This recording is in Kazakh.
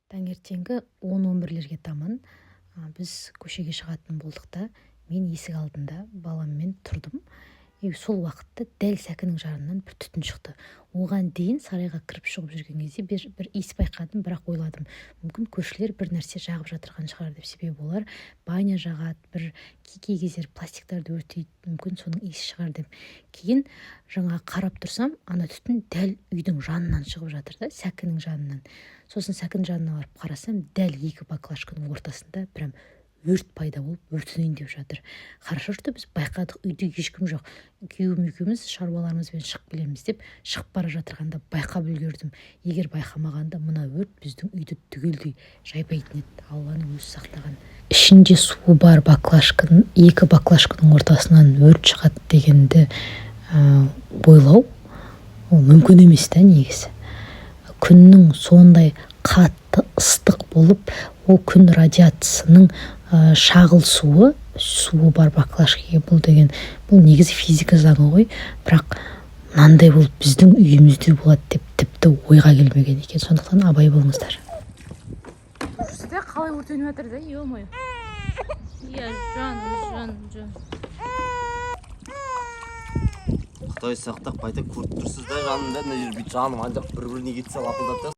Таңертеңгі 10-11-лерге таман біз көшеге шығатын болдық та, мен есік алдында баламмен тұрдым. И сол уақытта дәл сәкінің жанынан бір түтін шықты. Оған дейін сарайға кіріп шығып жүрген кезде бір иіс байқадым, бірақ ойладым, мүмкін, көршілер бір нәрсе жағып жатырған шығар деп. Себебі олар баня жағады, бір кей кездері пластиктарды өртейді, мүмкін, соның иісі шығар деп. Кейін жаңа қарап тұрсам, ана түтін дәл үйдің жанынан шығып жатыр да, сәкінің жанынан. Сосын сәкінің жанына барып қарасам, дәл екі баклажканың ортасында прям өрт пайда болып, өртенейін деп жатыр. Хорошо, что біз байқадық, үйде ешкім жоқ. Күйеуім екеуміз шаруаларымызбен шығып келеміз деп шығып бара жатырғанда байқап үлгердім. Егер байқамағанда, мына өрт біздің үйді түгелдей жайпайтын еді. Алланың өзі сақтаған. Ішінде суы бар баклажканың, екі баклажканың ортасынан өрт шығады дегенді ойлау ол мүмкін емес та негізі. Күннің сондай қатты ыстық болып, ол күн радиациясының шағылысуы суы бар баклажкаға, бұл деген, бұл негізі физика заңы ғой. Бірақ мынандай болып, біздің үйімізде болады деп тіпті ойға келмеген екен. Сондықтан абай болыңыздар. Көрсете, қалай өртеніп жатыр да, ё-моё. Иә, жаным, жан, жан. Құдай сақтап, қайта көріп тұрсыз да, жаным да, мына жер бүйтіп жаным ана жақ бір біріне кетсе, лапылдап та.